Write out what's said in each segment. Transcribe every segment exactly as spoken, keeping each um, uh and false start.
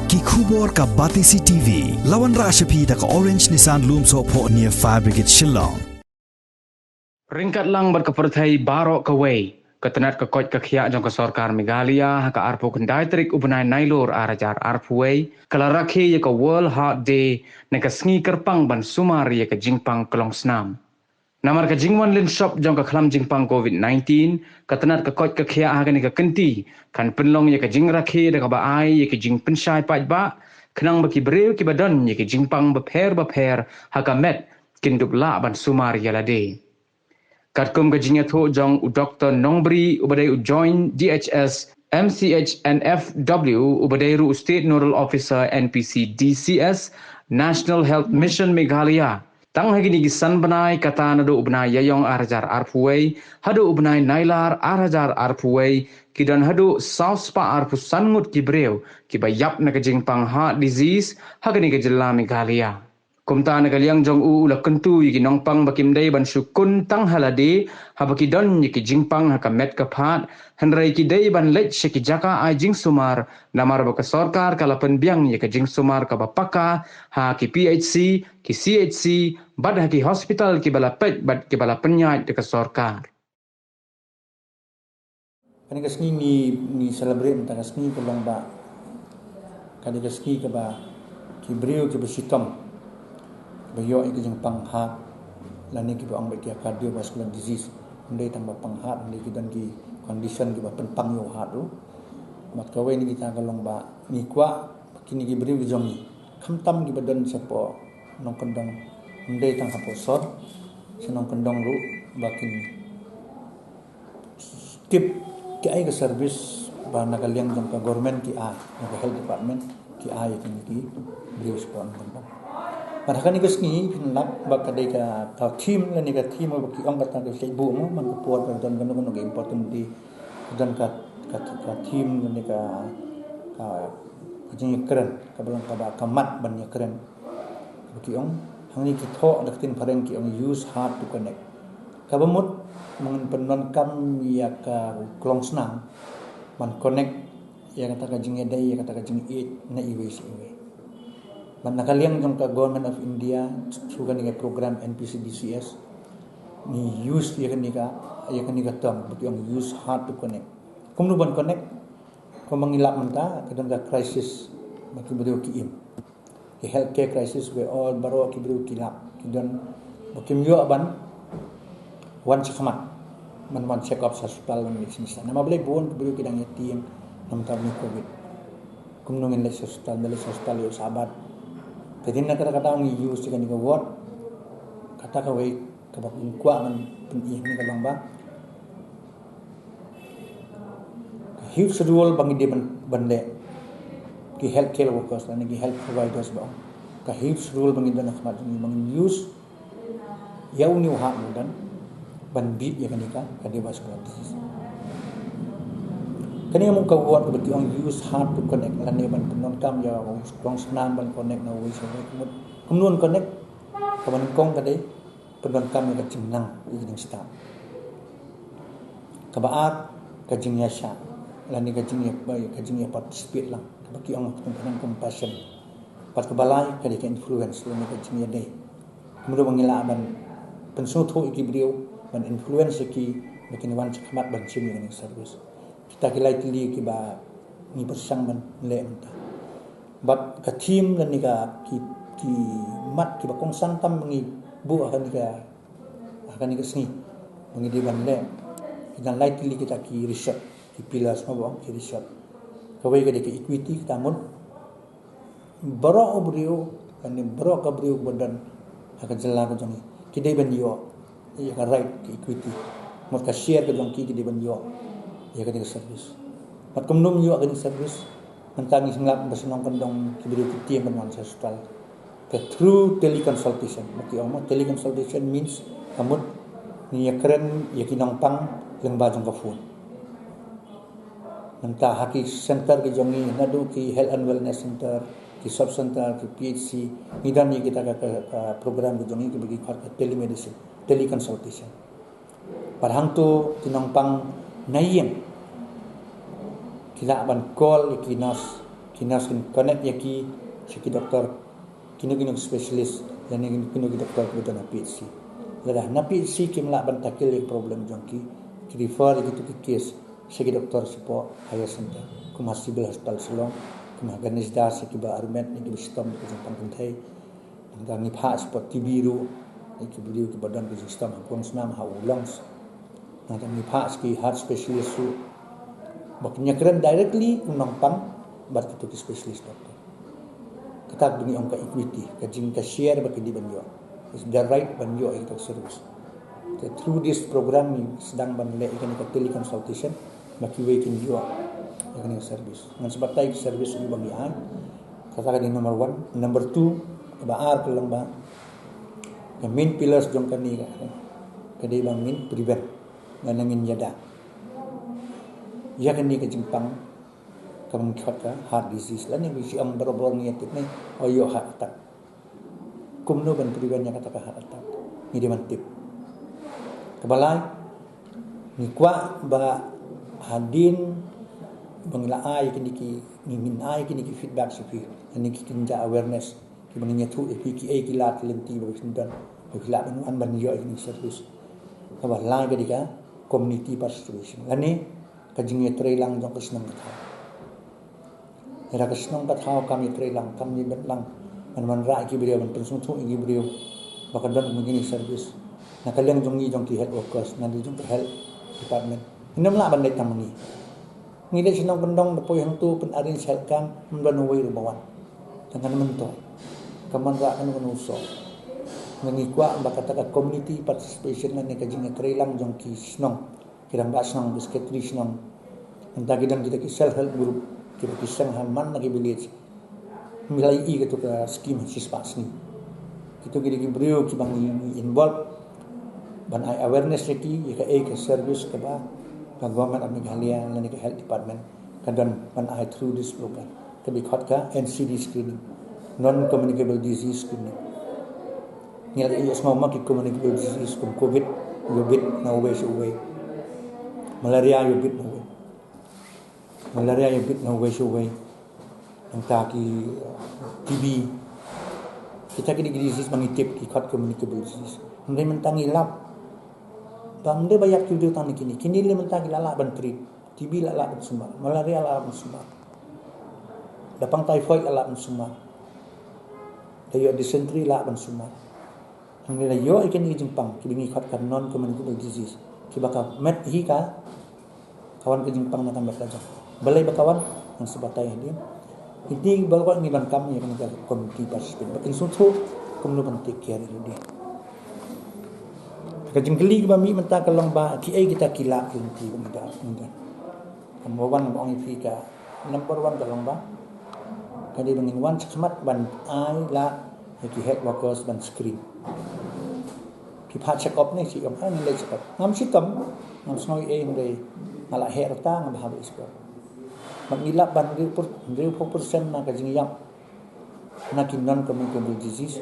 Ki khubor ka Batesi T V. La wanrah sha phi da ka Orange Nissan Lumsohphoh near Fire Brigade Shillong. Ryngkat lang bad ka pyrthei baroh kawei, ka tnat ka koit ka khiah jong ka sorkar Meghalaya ha ka arphew khyndai tarik u bnai Nailur ar hajar arphew wei ka la rakhe ïa ka World Heart Day na ka sngi kyrpang ban sumar ïa ka jingpang klongsnam. Namar ka jingwan lynshop jong ka khlam jingpang covid nineteen, ka tnat ka koit ka khiah ha kane ka kynti kan pynlong ïa ka jingrakhe da kaba ai ïa ka jingpynshai paidbah, khnang ba ki briew kiba don ïa ka jingpang bapher bapher ha ka met kin dup lah ban sumar ïa lade. Katkum ka jingïathuh jong u Doktor Nongbri uba dei u Joint D H S M C H N F W uba dei ruh u State Nodal Officer N P C D C S, National Health Mission Meghalaya, tang ha kine ki san bnai, kata naduh u bnai Ïaïong ar hajar arphew wei haduh u bnai Nailar ar hajar arphew wei, ki don haduh saw spah arphew san ngut ki briew kiba ïap na ka jingpang heart disease ha kane ka jylla Meghalaya. Kumta na ka liang jong u, u la kyntu ïa ki nongpang ba kim dei ban shu kun tang ha lade haba ki don ïa ki jingpang ha ka met ka phad, hynrei ki dei ban leit sha ki jaka ai jingsumar, namar ba ka sorkar ka la pynbiang ïa ka jingsumar kaba paka ha ki P H C, ki C H C bad ha ki hospital kiba la peit bad kiba la pynïaid da ka sorkar. Kane ka sngi ngi, ngi celebrate mynta ka sngi ka long ba ka dei ka sngi kaba ki briew kiba shitom, kiba ïoh ïa ka jingpang heart lane kiba ong ba ki cardiovascular disease, ym dei tang ba pang heart, ym dei, ki don ki condition kiba pynpang ïa u heart ruh. Bad kawei na kita ka long ba ngi kwah ba kine ki briew ki jong ngi, khamtam kiba don shapoh nongkyndong, ym dei tang hapoh sor, sha nongkyndong ruh, ba kin tip ki ai ka service ba na ka liang jong ka government ki ai, na ka health department ki ai, ki, ki briew shapoh nongkyndong. Bad ha kane ka sngi phin lap ba ka dei ka, ka theme lane ka theme ba ki ong kata ka shait buh mo, man ka por ka don kano kano ka important day, ka don ka, ka, ka theme lane ka, ka, ka jingïakren kaba long kaba ka mat ban ïakren. Kaba ki ong, hangne ki thoh da ka ktien phareng ki ong use heart to connect. Kaba mut, ba ngin pyndonkam ïa ka klongsnam ban connect ïa kata ka jingïadei, ïa kata ka jingïeit na iwei sha iwei. Bad na ka liang jong ka Government of India, through kane ka program N P C D C S, ngi use ïa kane ka, ïa kane ka term, ba ki ong use heart to connect. Kumno ban connect? Kumba ngi lap mynta, ka don ka crisis ba ki briew ki im. Ki healthcare crisis, we all baroh ki briew ki lap, ki don ba kim ïoh ban wan shakhmat, ban wan check up sha hospital, ban leit sha hospital. Namar balei bun ki briew ki dang ïatieng na ka bynta u covid. Kumno ngin leit sha hospital, leit sha hospital ïoh sabat. Te hadien kata ka daw ngi use ïa kane ka word, kata kawei kaba ngi kwah ban pyni hangne ka long ba ka huge role ba ngi dei ban, ban leh, ki healthcare workers lane ki health providers ba ong, ka huge role ba ngi don ha khmat jong ngi, ba ngin use ïa une u heart ba don ban beat ïa kane ka cardiovascular disease. Kane ka mut ka word kaba ki ong use heart to connect lane ban pyndonkam ïa u klongsnam ban connect na uwei sha uwei. Ka mut kumno ban connect? Kaba nyngkong ka dei pyndonkam ïa ka jingnang, ïa ka jingstad. Kaba ar ka jingïaishah lane ka jingïa, ka jingïa participate lang, kaba ki ong ha ka phareng compassion. Bad kaba lai ka dei ka influence lane ka jingïadei. Kumno ba ngi lah ban pynsngewthuh ïa ki briew, ban influence ïa ki ba kin wan shakhmat ban shim ïa kane ka service. Kita ki lai tylli kiba ngi pyrshang ban leh mynta. Bad ka theme lane ka ki, ki mat kiba kongsan tam ba ngi buh ha kane ka, ha kane ka sngi ba ngi dei ban leh, ki don lai tylli kita ki reserve, ki pillars mo ba ong ki reserve. Kawei ka dei ka equity, kata mut baroh u briew lane baroh ka briew ba don ha ka jylla ka jong ngi ki dei ban ïoh ïa ka right ka equity. Mut ka share ka jong ki, ki dei ban ïoh ïa kane ka service. Bad kumno ïoh kane ka service? Mynta ngi sngap ba sha nongkyndong ki briew ki tieng ban wan sha hospital. Ka through teleconsultation, ba ki ong mo, teleconsultation means ka mut ngi ïakren ïa ki nongpang lyngba jong ka phone. Mynta ha ki center ki jong ngi, naduh ki health and wellness center, ki sub center, ki P H C, ngi don ïa kita ka, ka, ka program ki jong ngi kiba ki khot ka telemedicine, teleconsultation. Bad hangto ki nongpang na ïing ki lah ban call ïa ki nurse, Ki nurse kin connect ïa ki sha ki doktor, kino kino ki specialist lane kino kino ki doktor kiba don ha P H C. Lada na P H C kim lah ban tackle ïa ki problem jong ki, ki refer ïa kito ki case sha ki doktor shapoh higher center, kum ha Civil Hospital Shillong, kum ha Ganesh Das, sha kiba armet ne kiba shitom ïa ka jingpang kynthei. Nangta ngi phah shapoh T B ruh, ïa ki briew kiba don ka jingshitom ha kawang snam, ha u lungs. Nangta ngi phah sha ki heart specialist ruh, ba kin ïakren directly u nongpang bad kito ki specialist doctor. Kata kaba ngi ong ka equity, ka jing, ka share ba ki dei ban ïoh. It's their right ban ïoh ïa kita ki service. Te through this program ngi sdang ban leh ïa kane ka teleconsultation ba kiwei kin ïoh ïa kane ka service. Ngan sa batai ki service kiba ngi ai. Kata ka dei number one. Number two, kaba ar ka long ba ka main pillars jong kane ka, ka dei ba ngin prevent, lane ngin ïada ïa kane ka jingpang kaba ngi khot ka heart disease, lane ba ngi ong barabor ngi ïa tip ne, oh, ïoh heart attack. Kumno ban prevent ïa kata ka heart attack? Ngi dei ban tip. Kaba lai, ngi kwah ba hadien ba ngi la ai kine ki, ngi, ngin ai kine ki feedback sha phi, kine ki kynja awareness kiba ngin ïathuh ïa phi, kiei ki lad ki lynti ba phin don ba phi lah ban wan ban ïoh ïa kine ki service. Kaba lai ka dei ka community participation, lane ka jingïatreilang jong ka shnong ka thaw. Lada ka shnong ka thaw kam ïatreilang, kam ïabeit lang ban wanrah ïa ki briew, ban pynsngewthuh ïa ki briew ba ka don kine ki service na ka liang jong ngi, jong ki health workers, na liang jong ka health department, ngim lah ban leit tang ma ngi. Ngi leit shnong kyndong, da poi hangto pyn-arrange health camp, ym don uwei ruh ba wan. Tang kan myntoi, kam wanrah kano kano u soh. Ngi kwah ba kata ka community participation lane ka jingïatreilang jong ki shnong, ki rangbah shnong, ki secretary shnong, nangta ki don kita ki self help group kiba ki seng ha man na ki village. Ngi la ïohi kato ka scheme ha shispah sngi. Kito ki dei ki briew kiba ngi, ngi involve ban ai awareness ïa ki ïa kaei ka service kaba ka Government of Meghalaya lane ka Health Department ka don ban ai through this program, kaba ki khot ka N C D screening, non communicable disease screening. Ngi la ïohsngew ma ki communicable disease kum covid, ïoh bit na uwei sha uwei. Malaria ïoh bit na uwei. Malaria ïoh bit na uwei sha uwei. Nangta ki, uh, T B. Kita ki dei ki disease ba ngi tip, ki khot communicable disease. Hynrei mynta ngi lap ba ym dei ba ïap ki briew tang na kine, kine lei mynta ki la lah ban treat. T B la lah ban sumar, malaria la lah ban sumar, da pang typhoid la lah ban sumar, da ïoh dysentery la lah ban sumar. Ngi la ïoh ïa kine ki jingpang kiba ngi khot ka non communicable disease, kiba ka met hi ka, ka wan ka jingpang na ka met la jong. Balei ba ka wan? Ngan sa batai hadien. Ïa kine baroh ngi donkam ïa kane ka community participant ba kin sngewthuh kumno ban take care ïa lade. Ka jingkylli kaba mih mynta ka long ba kiei kita ki lad ki lynti ba ngi da, ngi da. Number one, ba ong ïa phi, ka number one ka long ba ka dei ba ngin wan shakhmat ban ai lad ïa ki health workers ban screen. Ki phah check up ne, ki ong, "Ah, ngi leit check up. Ngam shitom, ngam sngew ei ei, hynrei nga la heh rta, nga bha ban check up." Bad ngi lap ba hynriewphew percent na ka jingïap na ki non communicable disease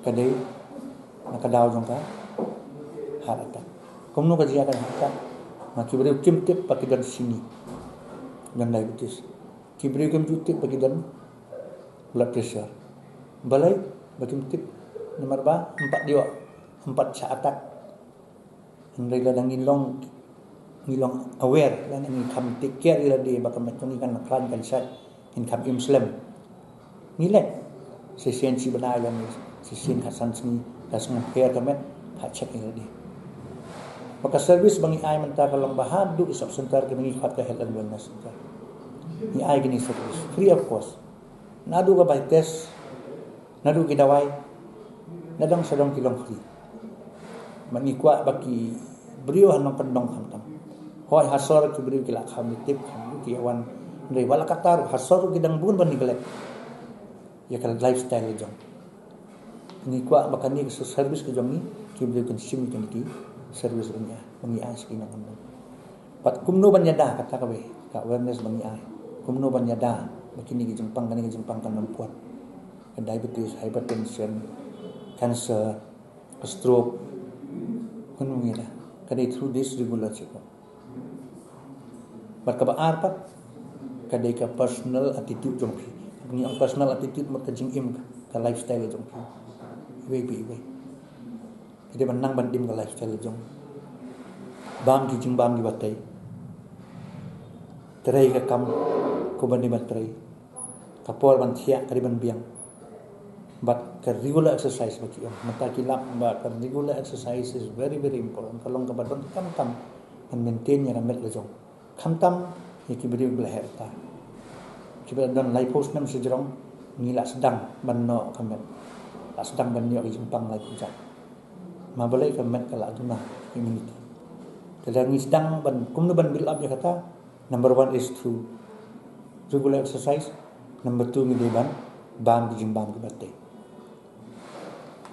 ka dei na ka daw jong ka heart attack. Kumno ka jia ka heart attack? Namar ki briew kim tip ba ki don shini, don diabetes. Ki briew kim ju tip ba ki don blood pressure. Balei ba kim tip? Namar ba ym pat ïoh, ym pat shah attack. Hynrei lada ngi long, ngi long aware, lada ngi kham take care ïa lade ba ka met jong ngi kan khlaiñ kan shait, ngin kham im slem. Ngi leit shisien shi bnai lane shisien khatsan sngi, lada sngewsih ka met, phah check ïa lade. Bad ka service ba ngi ai mynta ka long ba haduh ki sub center, kaba ngi khot ka health and wellness center, ngi ai kine service free of cost. Naduh ka bai test, naduh ki dawai, na dong sha dong ki long free. Bad ngi kwah ba ki briew ha nongkyndong khamtam. Hooid, ha sor ki briew ki la kham ïa tip, kham ïa tip, ki wan. Hynrei wat la katta ruh, ha sor ruh ki dang bun ban neglect ïa ka lifestyle jong. Ngi kwah ba kane ka service ka jong ngi, ki briew kin shim ïa kine ki service ba ngi ai, ba ngi ai sha ki nongkyndong. Bad kumno ban ïada, kata kawei ka awareness ba ngi ai. Kumno ban ïada ba kine ki jingpang, kane ka jingpang kan ym poi. Ka diabetes, hypertension, cancer, ka stroke. Kumno ngi ïada? Ka dei through this regular checkup. Bad kaba ar pat, Ka dei ka personal attitude jong phi. Ngi ong personal attitude mut ka jingim, ka lifestyle jong phi. Iwei pa iwei. Ki dei ban nang ban im ka lifestyle jong. Bam ki jingbam kiba tei. Trei ka kam kumba dei ban trei. Ka por ban thiah ka dei ban biang. Bad ka regular exercise ba ki ong. Mynta ki lap ba ka regular exercise is very, very important. Ka long kaba donkam tam ban maintain ïa ka met la jong. Khamtam ïa ki briew ba la heh rta. Kiba la don laiphew snem sha jrong, ngi la sdang ban noh ka met. La sdang ban ïoh ka jingpang laiphew jan. Ma balei? Ka met ka la duna immunity. Te lada ngi sdang ban kumno ban build up ïa kata, number one is through regular exercise. Number two, ngi dei ban bam ki jingbam kiba tei.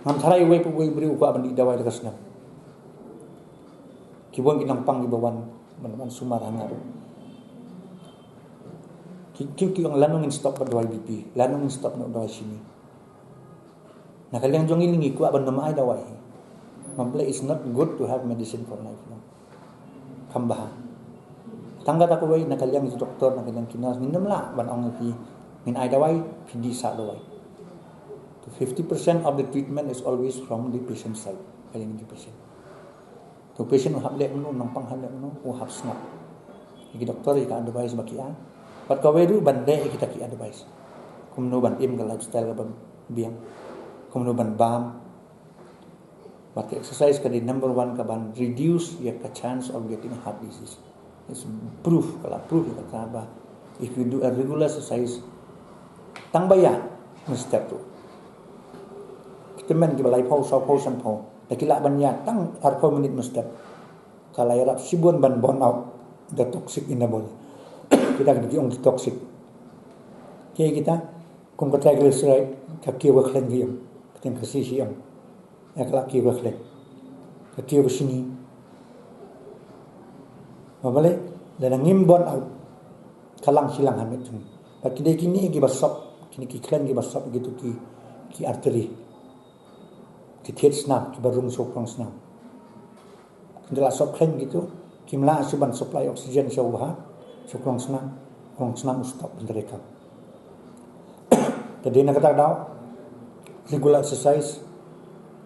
Ngam tharai uwei pa uwei u briew u kwah ban dih dawai da ka snem. Ki bun ki nongpang kiba wan ban, ban sumar ha nga ruh. Ki, ki, ki ong lano ngin stop bad dawai B P, lano ngin stop noh dawai shini. Na ka liang jong ngi, ngi kwah ban ym ai dawai. Ma balei, it's not good to have medicine for life, no. Kam bha. Tang kata kawei, na ka liang ki doktor, na ka liang ki nurse, ngin ym lah ban ong ïa phi ngin ai dawai, phi dih sah dawai. To fifty percent of the treatment is always from the patient side. Ka liang ki patient. To patient u hap leh kumno, nongpang hap leh kumno, u hap sngap ïa ki doktor ïa ka advice ba ki ai. Bad kawei ruh ban leh ïa kita ki advice. Kumno ban im ka lifestyle kaba biang. Kumno ban bam. Bad ka exercise ka dei number one kaban reduce ïa ka chance of getting heart disease. It's proof, ka la proof ïa kata ba if you do a regular exercise, tang ba ïaid mynstep ruh. Ki tymmen kiba laiphew, sawphew, sanphew, da ki lah ban ïaid tang arphew minit mynstep, ka la ïarap shibun ban burn out the toxic in the body. Kita ki ong ki toxic. Ki kita kum ka triglyceride, ka kiew ka khleiñ ki ong. Ka teng ka shi shi ong. Ïa ka la kiew ka khleiñ. Ka kiew ka shini. Ma balei? Lada ngim burn out, ka lang shi lang ha met jong ngi. Bad ki dei kine kiba sop, kine ki khleiñ kiba sop ïa kito ki, ki artery. Ki thied snam, kiba rung sha u klong snam. Ki la sop khleiñ kito, kim lah shuh ban supply oxygen sha u heart, sha u klong snam, klong snam u stop ban treikam. Te dei na kata ka daw, regular exercise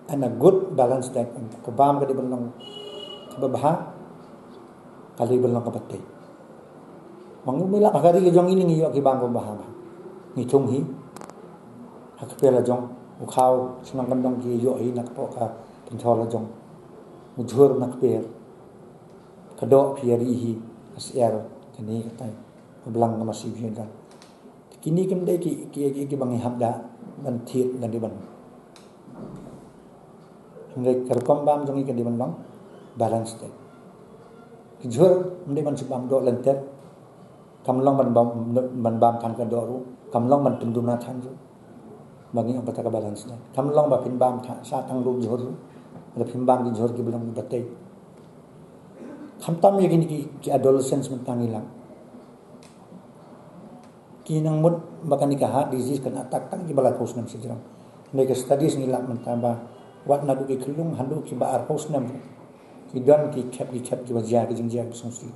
and a good balance diet. Ka bam ka dei ban long kaba bha, ka dei ban long kaba tei. Ba ngi mih lah ha ka ri ka jong ngi, ngi ïoh ki bam kaba bha bha. Ngi thung hi ha kper la jong, u khaw shnong kyndong ki ïoh hi na ka poh ka pynthor la jong. U jhur na kper, ka doh phi ïa ri hi, ka syiar, kane katai. Ka blang ka masi phi ïa da. Kine kim dei ki, ki, ki, kiba ngi hap da ban thied lane ban. Hynrei ka rukom bam jong ngi ka dei ban long balance diet. Ki jhur ym dei ban shu bam doh lynter. Kam long ban bam, ban bam than ka doh ruh. Kam long ban pynduna than ruh. Ba ngi ong kata ka balance diet. Kam long ba phin bam than, sa tang ruh jhur ruh. Lada phin bam ki jhur kiba long kiba tei. Khamtam ïa kine ki, ki adolescents mynta ngi lah. Ki nang mut ba kane ka heart disease kan attack tang kiba laiphew snem sha jrong. Hynrei ka studies ngi lap mynta ba wat naduh ki khyllung haduh kiba arphew snem, ki don ki khep ki khep kiba jia ki jingjia kiba sngewsih.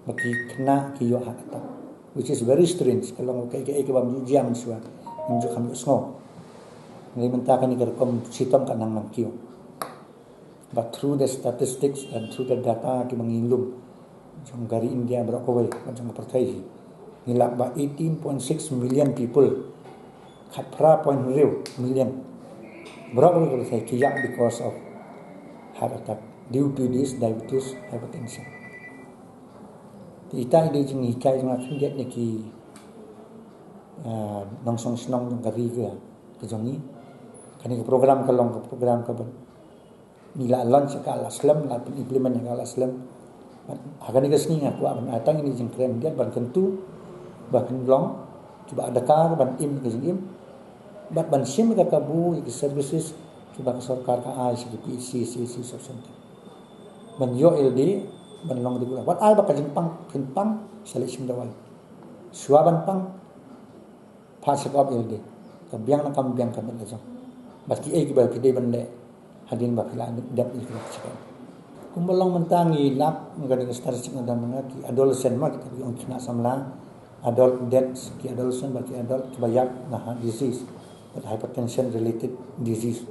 Ba ki khynnah ki ïoh heart attack, which is very strange. Ka long kaei kaei kaba ym ju jia mynshuwa, ym ju kham ju sngew. Hynrei mynta kane ka rukom shitom ka nang nang kiew. But through the statistics and through the data kiba ngi lum jong ka ri India baroh kawei, jong ka pyrthei hi, ngi lap ba eighteen point six million people, khatphra point hynriew million, baroh kawei ka pyrthei ki ïap because of heart attack due to this diabetes, hypertension. Te ita i dei jinghikai jong nga khyndiat ïa ki, ah, nongshong shnong jong ka ri ka, ka jong ngi. Kane ka program ka long ka program kaba ngi la launch ïa ka la slem, la pyn implement ïa ka la slem. Bad ha kane ka sngi nga kwah ban ai tang ine i jingkren khyndiat ban kyntu ba phin long kiba adkar ban im ka jingim. Bad ban shim ïa ka kabu ïa ki services kiba ka sorkar ka ai sha ki P H C, C H C, sub center. Ban ïoh ïalade ban long dei kula. Wat ai ba ka jingpang, phin pang sa leit shim dawai. Shuwa ban pang, pha check up ïalade. Ka biang ne kam biang ka met la jong. Bad kiei kiba phi dei ban leh hadien ba phi la dep ïa ka check up. Kumba long mynta ngi lap, ngi ka ding statistic na dang mynta ki adolescent ma kita ki ong khynnah samla, adult deaths, ki adolescent bad ki adult kiba ïap na heart disease bad hypertension related disease.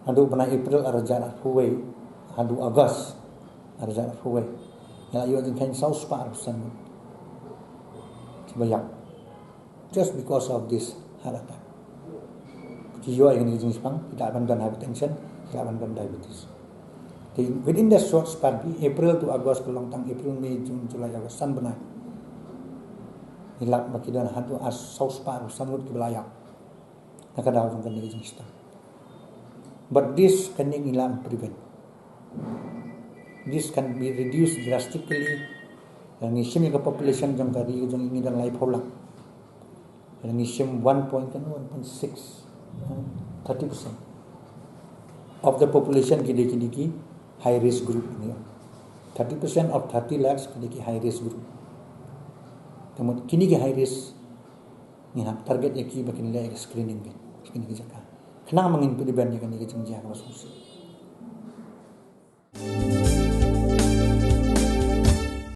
Haduh bnai April ar hajar arphew wei haduh August ar hajar arphew wei, ngi la ïoh jingkheiñ saw spah arphew san ngut kiba ïap just because of this heart attack. Ki ïoh ïa kane ka jingshispang, ki lah ban don hypertension, ki lah ban don diabetes. Te within the short span, April to August, ka long tang April, May, June, July, August, san bnai, ngi lap ba ki don haduh ar saw spah arphew san ngut kiba la ïap na ka daw jong kane ka jingshitom. But this, kane ngi lah ban prevent. This can be reduced drastically. Ngi shim ïa ka population jong ka ri jong ngi don laiphew lak. Ngi shim one point, one point six, thirty percent of the population ki dei kine ki high risk group ngi. Thirty percent of thirty lakhs ki dei ki high risk group. Te mut kine ki high risk ngi hap target ïa ki ba kin leh ïa ka screening, kine ki jaka, khnang ba ngin prevent ïa kane ka jingjia kaba sngewsih.